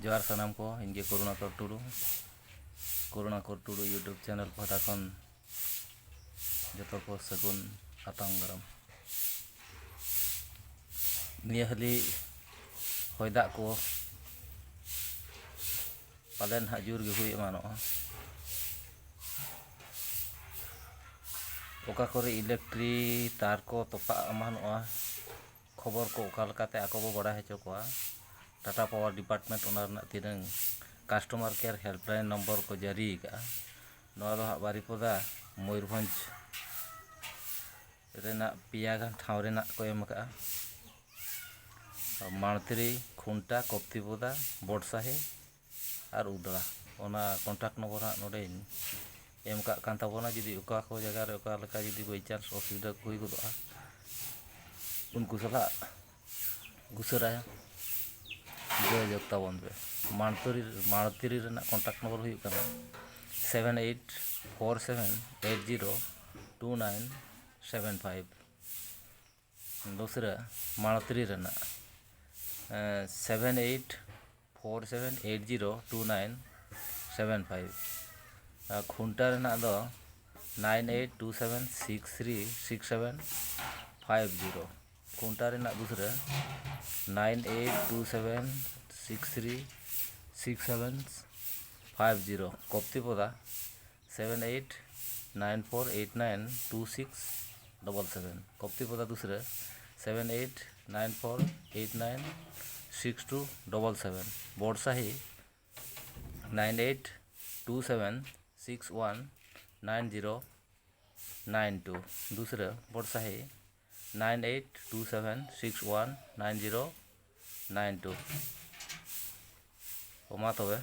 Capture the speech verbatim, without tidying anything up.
ᱡᱚᱦᱟᱨ ᱥᱟᱱᱟᱢ ᱠᱚ, ᱤᱧ ᱜᱮ ᱠᱚᱨᱩᱬᱟᱠᱚᱨ ᱴᱩᱰᱩ᱾ ᱠᱚᱨᱩᱬᱟᱠᱚᱨ ᱴᱩᱰᱩ YouTube channel ᱯᱟᱦᱴᱟ ᱠᱷᱚᱱ ᱡᱚᱛᱚ ᱠᱚ ᱥᱟᱹᱜᱩᱱ ᱟᱛᱟᱝ ᱫᱟᱨᱟᱢ᱾ ᱱᱤᱭᱟᱹ ᱦᱟᱹᱞᱤ ᱦᱚᱭ ᱫᱟᱜ ᱠᱚ ᱯᱟᱞᱮᱱ ᱦᱟᱸᱜ ᱡᱳᱨ ᱜᱮ ᱦᱩᱭ ᱮᱢᱟᱱᱚᱜᱼᱟ᱾ ᱚᱠᱟ ᱠᱚᱨᱮ ᱤᱞᱮᱠᱴᱨᱤ ᱛᱟᱨ ᱠᱚ ᱛᱚᱯᱟᱜ ᱮᱢᱟᱱᱚᱜᱼᱟ, ᱠᱷᱚᱵᱚᱨ ᱠᱚ ᱚᱠᱟ ᱞᱮᱠᱟᱛᱮ ᱟᱠᱚ ᱵᱚ ᱵᱟᱲᱟᱭ ᱦᱚᱪᱚ ᱠᱚᱣᱟ᱾ ᱴᱟᱴᱟ ᱯᱟᱣᱟᱨ ᱰᱤᱯᱟᱨᱴᱢᱮᱱᱴ ᱚᱱᱟ ᱨᱮᱱᱟᱜ ᱛᱤᱱᱟᱹᱝ ᱠᱟᱥᱴᱚᱢᱟᱨ ᱠᱮᱭᱟᱨ ᱦᱮᱞᱯᱞᱟᱭᱤᱱ ᱱᱚᱢᱵᱚᱨ ᱠᱚ ᱡᱟᱹᱨᱤ ᱟᱠᱟᱫᱼᱟ᱾ ᱱᱚᱣᱟ ᱫᱚ ᱦᱟᱸᱜ ᱵᱟᱨᱤᱯᱚᱫᱟ, ᱢᱚᱭᱩᱨᱵᱷᱚᱸᱡᱽ ᱨᱮᱱᱟᱜ ᱯᱮᱭᱟ ᱜᱟᱱ ᱴᱷᱟᱶ ᱨᱮᱱᱟᱜ ᱠᱚ ᱮᱢ ᱟᱠᱟᱫᱼᱟ᱾ ᱢᱟᱬᱛᱨᱤ, ᱠᱷᱩᱱᱴᱟ, ᱠᱚᱯᱛᱤᱯᱚᱫᱟ, ᱵᱚᱰᱥᱟᱦᱤ ᱟᱨ ᱩᱫᱽᱲᱟ᱾ ᱚᱱᱟ ᱠᱚᱱᱴᱟᱠᱴ ᱱᱚᱢᱵᱚᱨ ᱦᱟᱸᱜ ᱱᱚᱰᱮᱧ ᱮᱢ ᱠᱟᱜ ᱠᱟᱱ ᱛᱟᱵᱚᱱᱟ᱾ ᱡᱩᱫᱤ ᱚᱠᱟ ᱠᱚ ᱡᱟᱭᱜᱟ ᱨᱮ ᱚᱠᱟ ᱞᱮᱠᱟ ᱡᱩᱫᱤ by chance ᱚᱥᱩᱵᱤᱫᱷᱟ ᱠᱚ ᱦᱩᱭ ᱜᱚᱫᱚᱜᱼᱟ, ᱩᱱᱠᱩ ᱥᱟᱞᱟᱜ ᱩᱥᱟᱹᱨᱟ ᱡᱳᱜᱟᱡᱳᱜᱽ ᱛᱟᱵᱚᱱ ᱯᱮ᱾ ᱢᱟᱬᱛᱨᱤ, ᱢᱟᱬᱛᱨᱤ ᱨᱮᱱᱟᱜ ᱠᱚᱱᱴᱟᱠᱴ ᱱᱚᱢᱵᱚᱨ ᱦᱩᱭᱩᱜ ᱠᱟᱱᱟ seven eight four seven eight zero two nine seven five᱾ ᱫᱚᱥᱨᱟ ᱢᱟᱬᱛᱨᱤ ᱨᱮᱱᱟᱜ seven eight four seven eight zero two nine seven five᱾ ᱟᱨ ᱠᱷᱩᱱᱴᱟ ᱨᱮᱱᱟᱜ ᱫᱚ nine eight two seven six three six seven five zero᱾ ᱠᱷᱩᱱᱴᱟ ᱨᱮᱱᱟᱜ ᱫᱩᱥᱨᱟᱹ nine eight two seven six three six seven five zero᱾ ᱠᱚᱯᱛᱤᱯᱚᱫᱟ seven eight nine four eight nine two six double seven᱾ ᱠᱚᱯᱛᱤᱯᱚᱫᱟ ᱫᱩᱥᱨᱟᱹ seven eight nine four eight nine six two double seven। ᱵᱚᱰᱥᱟᱦᱤ nine eight two seven six one nine zero nine two। ᱫᱩᱥᱨᱟᱹ ᱵᱚᱰᱥᱟᱦᱤ nine eight two seven six one nine zero nine two᱾ ᱢᱟ ᱛᱚᱵᱮ